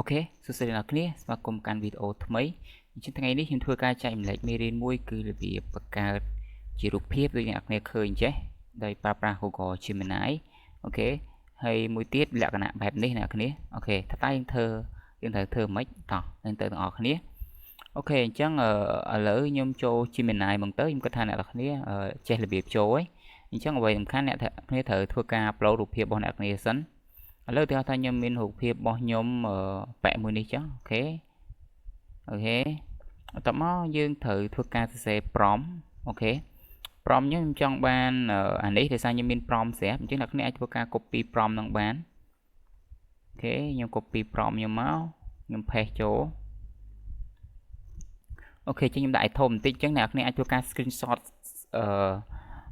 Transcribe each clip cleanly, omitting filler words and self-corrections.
OK សួស្តីអ្នកគ្នាស្វាគមន៍កាន់វីដេអូថ្មីអញ្ចឹងថ្ងៃនេះខ្ញុំធ្វើការចែករំលែកមេរៀនមួយគឺរបៀបបង្កើតជារូបភាពដូចអ្នកគ្នាឃើញចេះដោយប្រើប្រាស់ Google Gemini OK ហើយមួយទៀតលក្ខណៈបែបនេះអ្នកគ្នា OK ថាតើយើងធ្វើយើងត្រូវធ្វើម៉េចតោះយើងទៅទាំងអស់គ្នា OK អញ្ចឹងឥឡូវខ្ញុំចូល Gemini ហ្មងទៅខ្ញុំគិតថាអ្នកនរគ្នាចេះរបៀបចូលហើយអញ្ចឹងអ្វីសំខាន់អ្នកគ្នាត្រូវធ្វើការ upload រូបភាពរបស់អ្នកគ្នាសិនឥឡូវឧទាហរណ៍ថាខ្ញុំមានរូបភាពរបស់ខ្ញុំប៉ែមួយនេះចឹង OK OK បន្ទាប់មកយើងត្រូវធ្វើការសរសេរ prompt OK prompt ខ្ញុំចង់បានអានេះដោយសារខ្ញុំមាន prompt ស្រាប់អញ្ចឹងអ្នកគ្នាអាចធ្វើការ copy prompt នឹងបាន OK ខ្ញុំ copy prompt ខ្ញុំមកខ្ញុំ paste ចូល OK ចឹងខ្ញុំដាក់ឲ្យធំបន្តិចចឹងអ្នកគ្នាអាចធ្វើការ screenshot អឺ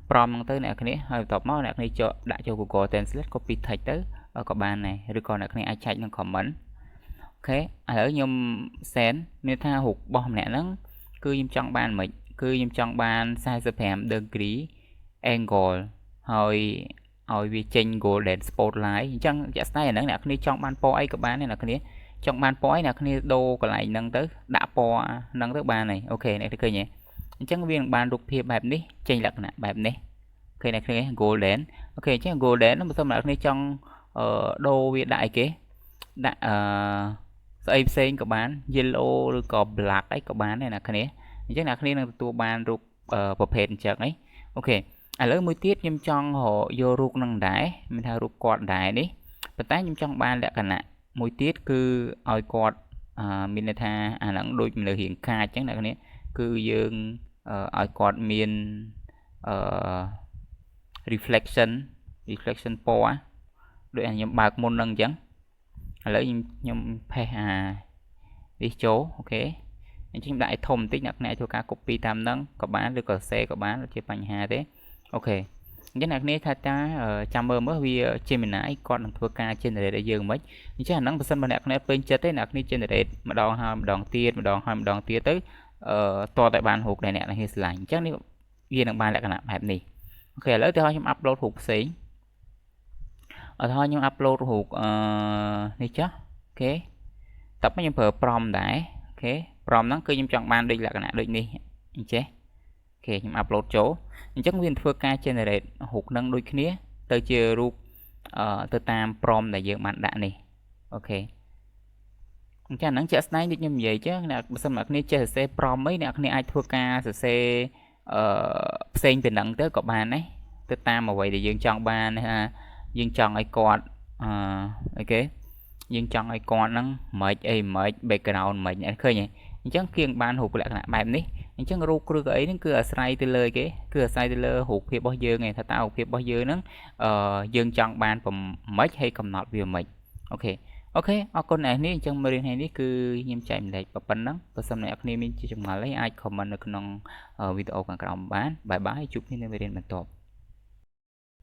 prompt ហ្នឹងទៅអ្នកគ្នាហើយបន្ទាប់មកអ្នកគ្នាចូលដាក់ចូល Google Translate copy text ទៅក៏បានដែរឬក៏អ្នកគ្នាអាចចែកក្នុង comment OK ឥឡូវខ្ញុំ send មានថារូបរបស់ម្នាក់ហ្នឹងគឺខ្ញុំចង់បានមិនគឺខ្ញុំចង់បាន45 degree angle ហើយឲ្យវាចេញ golden spotlight អញ្ចឹងជាក់ស្ដែងអាហ្នឹងអ្នកគ្នាចង់បានពណ៌អីក៏បានដែរអ្នកគ្នាចង់បានពណ៌អីអ្នកគ្នាដូរកន្លែងហ្នឹងទៅដាក់ពណ៌ហ្នឹងទៅបានហើយ OK អ្នកឃើញទេអញ្ចឹងវានឹងបានរូបភាពបែបនេះចេញលក្ខណៈបែបនេះ OK អ្នកគ្នា golden OK អញ្ចឹង golden ហ្នឹងបើសិនអ្នកគ្នាចង់អឺដូរវាដាក់អីគេដាក់អឺស្អីផ្សេងក៏បាន yellow ឬក៏ black អីក៏បានដែរអ្នកគ្នាអញ្ចឹងអ្នកគ្នានឹងទទួលបានរូបប្រភេទអញ្ចឹងអី OK ឥឡូវមួយទៀតខ្ញុំចង់រកយករូបនឹងដែរមានថារូបគាត់ដែរនេះប៉ុន្តែខ្ញុំចង់បានលក្ខណៈមួយទៀតគឺឲ្យគាត់មានន័យថាអាហ្នឹងដូចមនុស្សរៀងកាចអញ្ចឹងអ្នកគ្នាគឺយើងឲ្យគាត់មានអឺ reflection ពណ៌ដូចខ្ញុំបើកមុននឹងអញ្ចឹងឥឡូវខ្ញុំខ្ញុំ paste អានេះចូល OK អញ្ចឹងដាក់ឲ្យធំបន្តិចអ្នកអ្នកធ្វើការ copy តាមហ្នឹងក៏បានឬក៏ share ក៏បានជាបញ្ហាទេ OK អញ្ចឹងអ្នកគ្នាថាតើចាំមើលមើលវា Gemini គាត់នឹងធ្វើការ generate ឲ្យយើងមិនអញ្ចឹងអាហ្នឹងបើសិនបើអ្នកគ្នាពេញចិត្តទេអ្នកគ្នា generate ម្ដងហើយម្ដងទៀតម្ដងហើយម្ដងទៀតទៅអឺតតែបានរូបដែលអ្នកគ្នាស្រឡាញ់អញ្ចឹងនេះវានឹងបានលក្ខណៈបែបនេះ OK ឥឡូវទៅឲ្យខ្ញុំ upload រូបផ្សេងឧទាហរណ៍ខ្ញុំ upload រូបអឺនេះចុះ OK តបខ្ញុំប្រើ prompt ដែរ OK prompt ហ្នឹងគឺខ្ញុំចង់បានដូចលក្ខណៈដូចនេះអញ្ចេះ OK ខ្ញុំ upload ចូលអញ្ចឹងវានឹងធ្វើការ generate រូបនឹងដូចគ្នាទៅជារូបអឺទៅតាម prompt ដែលយើងបានដាក់នេះ OK អញ្ចឹងហ្នឹងជាក់ស្ដែងដូចខ្ញុំនិយាយចឹងអ្នកបើសិនអ្នកគ្នាចេះសរសេរ prompt អីអ្នកគ្នាអាចធ្វើការសរសេរអឺផ្សេងពីហ្នឹងទៅក៏បានដែរទៅតាមអ្វីដែលយើងចង់បានថាយើងចង់ឲ្យគាត់អឺ OK យើងចង់ឲ្យគាត់ហ្នឹងមិនអីមិន background មិនឃើញទេអញ្ចឹងគៀងបានរូបលក្ខណៈបែបនេះអញ្ចឹងរូបគ្រឹះអីហ្នឹងគឺអាស្រ័យទៅលើគេគឺអាស្រ័យទៅលើរូបភាពរបស់យើងឯងថាតើរូបភាពរបស់យើងហ្នឹងអឺយើងចង់បានប្រម៉េចហើយកំណត់វាម៉េច OK OK អរគុណអ្នកនេះអញ្ចឹងមេរៀនថ្ងៃនេះគឺខ្ញុំចែករំលែកប៉ុណ្ណឹងបើសិនអ្នកគ្នាមានជាចម្ងល់អីអាច comment នៅក្នុងវីដេអូខាងក្រោមបាន bye bye ជួបគ្នានៅមេរៀនបន្ទាប់។